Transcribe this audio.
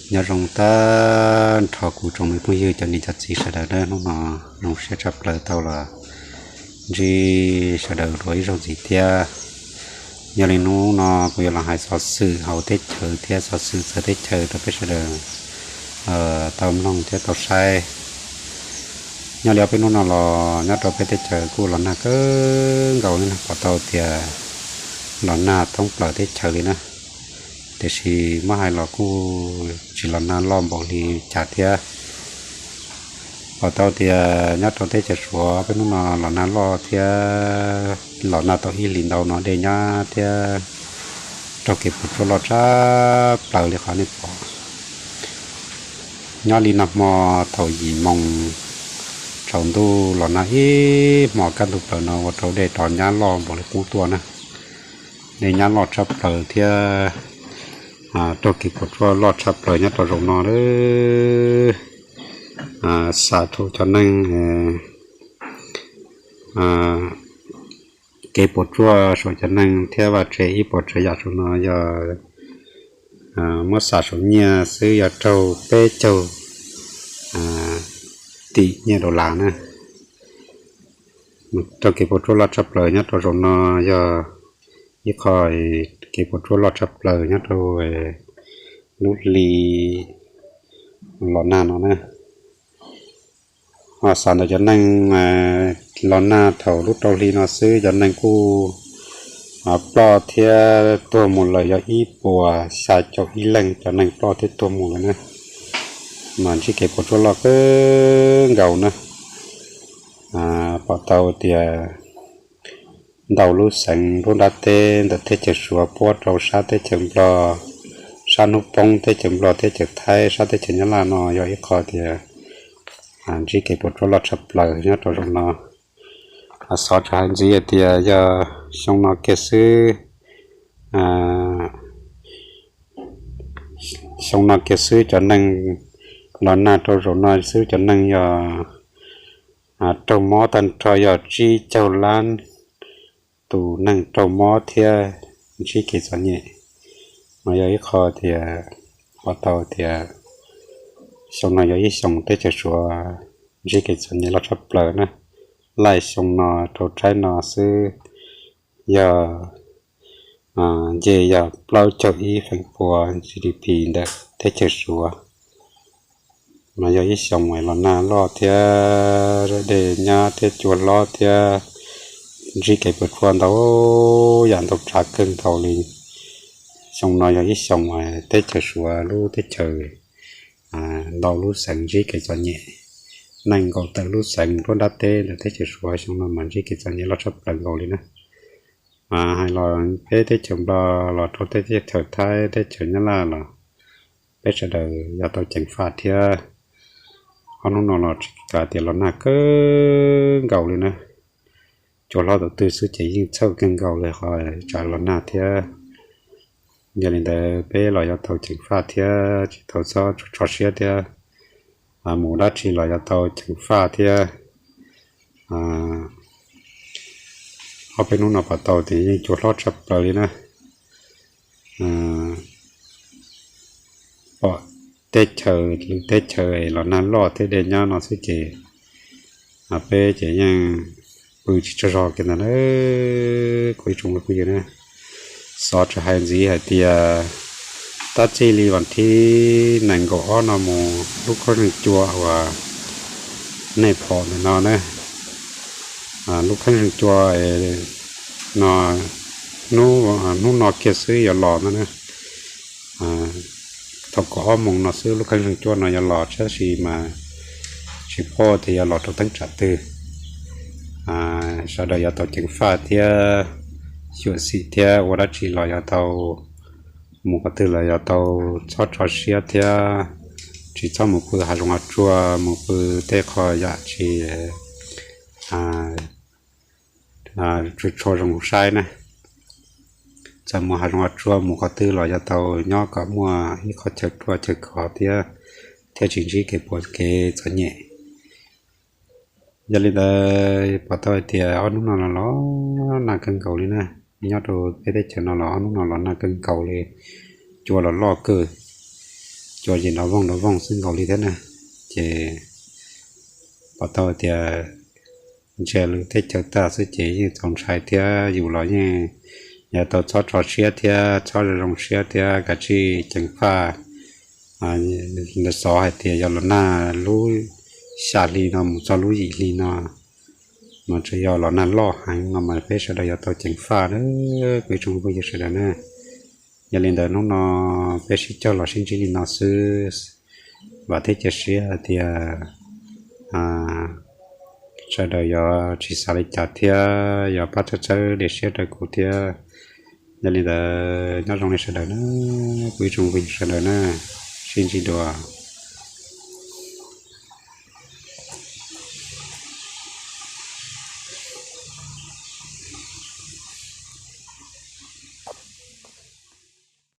Nyob zoo tag nrho kuv tsoom me phooj ywg cov niam cov txiv sawv daws na, hnub no zoo siab tshaj plaws tau los ntsib sawv daws dua ib zaug ntxiv thiab. Yog li hnub no kuv yuav los hais xov xwm hauv teb chaws thiab xov xwm txawv teb chaws rau peb sawv daws tau mloog thiab tau saib. Nyob li ob peb hnub no los nyob rau peb teb chaws kuj los nag kawg nkaus li na, pom tau tias los nag thoob plaws teb chaws li na. Tiam sis muab hais los kuj tsis los nag loj npaum li cas thiab. Pom tau tias nyob rau teb chaws Suav peb hnub no los nag loj thiab, los nag tau ib hlis ntau no dej nyab thiab raug kev puas tsuaj loj tshaj plaws li qhov nej pom. Nyob li nag hmo thaum yim moos tsaus ntuj los nag ib hmos kaj ntug plaws no ua rau dej rov nyab loj npaum li qub tuaj na. Dej nyab loj tshaj plaws thiab raug kev puas tsuaj loj tshaj plaws nyob rau zaum no. Xav rau cov neeg kev puas tsuaj saum cov neeg thiab vaj tse ib puas tsav yam saum no yog muab xam saum nyiaj xwb yog raug peb caug tim nyiaj dollar na. Raug kev puas tsuaj loj tshaj plaws nyob rau zaum no yog ib qho kev puas tsuaj loj tshaj plaws nyob rau lub hli los nag no na. Ho xav ntawm cov neeg los nag thaum lub rau hli no xwb cov neeg kuj ploj thiab tuag mus lawm yog ib puas xya caum ib leeg cov neeg ploj thiab tuag mus lawm na. Mas ntsib kev puas tsuaj loj kawg nkaus na. Pom tau tias ntau lub xeev nruab nrab teb ntawm teb chaws Suav puab rau sab teb chaws Nplog, sab hnub poob teb chaws Nplog, teb chaws Thaib, sab teb chaws Nyab Laj no yog ib qho tias ntsib kev puas tsuaj loj tshaj plaws nyob rau zaum no. Xov tseem hais ntxiv hais tias yog xyoo no kiag xwb, xyoo no kiag xwb cov neeg los nag rau zaum no xwb cov neeg yog raug mob tag nrho yog tsib caug lab tus neeg raug mob thiab ntsib kev txom nyem. Mas yog ib qho tias pom tau tias xyoo no yog ib xyoo teb chaws Suav ntsib kev txom nyem loj tshaj plaws na. Laij xyoo no rau tsaib no xwb yog nce yog plaub caug ib feem pua GDP ntawm teb chaws Suav. Mas yog ib xyoo los nag loj thiab dej nyab thiab cua hlob thiab ntsib kev puas tsuaj ntau yam ntau tsav kawg nkaus li. Xyoo no yog ib xyoo teb chaws Suav lub teb chaws ntau lub xeev ntsib kev txom nyem, nees nkaum tawm lub xeev nruab nrab teb ntawm teb chaws Suav xyoo no mas ntsib kev txom nyem loj tshaj plaws nkaus li na. Mas hais los peb teb chaws Nplog los rau teb chaws Thaib teb chaws Nyab Laj los peb sawv daws yog tau ceev faj thiab. Ob hnub no los tsis kav tias los nag kawg nkaus li na. Cua hlob thaum twg xwb ces yeej txhawj kawg nkaus li qhov tsav los nag thiab. Yog li ntawd peb los yog tau ceev faj thiab tsis tau txhob tso siab thiab. Mus dab tsi los yog tau ceev faj thiab. Ob peb hnub no pom tau tias yeej cua hlob tshaj plaws li na. Pom teb chaws lwm teb chaws los nag loj thiab dej nyab no xwb ces peb ces yeej pw tsis tsaug zog kiag ntag na. Kuv ib tsoom phooj ywg na, xov tseem hais ntxiv hais tias tab txij li vas thib nees nkaum ob no mus lub khaub zeeg cua uas nej pom ntawm no na, lub khaub zeeg cua no hnub no kiag xwb yuav los no na. Thaum kaum ob moos no xwb lub khaub zeeg cua no yuv los tab sis mas tsis paub tias yuav los rau teeb tsam twg. Sawv daws yuav tau ceev faj thiab xyuam xim thiab ua dab tsi los yuav tau, mus qhov twg los yuav tau txhob tso siab thiab tsis txhob mus pw hav zoov hav tsuag, mus pw tej qho yam tsis tshua zoo saib na. Txawm mus hav zoov hav tsuag mus qhov twg los yuav tau nyob kom muaj ib qho chaw ruaj chaw khov thiab, thiaj tsis ntsib kev puas kev txom nyem. Yog li ntawd pom tau hais tias ob hnub no los los nag kawg nkaus li na. Nyob rau peb teb chaws no los ob hnub no los nag kawg nkaus li, cua los loj kawg. cua ces nrov voog nrov voog xwb nkaus li thiab na. Ces pom tau tias ntsia lub teb chaws tag xwb ces yeej txaus ntshai thiab, yus los yeej yuav tau txhob tso siab thiab txhob zoo zoo siab thiab kav tsij ceev faj. Xov hais tias yog los nag lub xya hli no mus txog lub yim hli no, mas tsuas yog los nag loj heev no mas peb sawv daws yuav tau ceev faj na, kuv ib tsoom phooj ywg sawv daws na. Yog li ntawd hnub no peb sib cog los sib ntsib li no xwb, vam thiab cia siab hais tias sawv daws yuav tsis xav li cas thiab yuav pab txhawb txhawb dej siab rau kuv thiab. Yog li ntawd nyob zoo li sawv daws na, kuv ib tsoom phooj ywg sawv daws na, sib ntsib dua.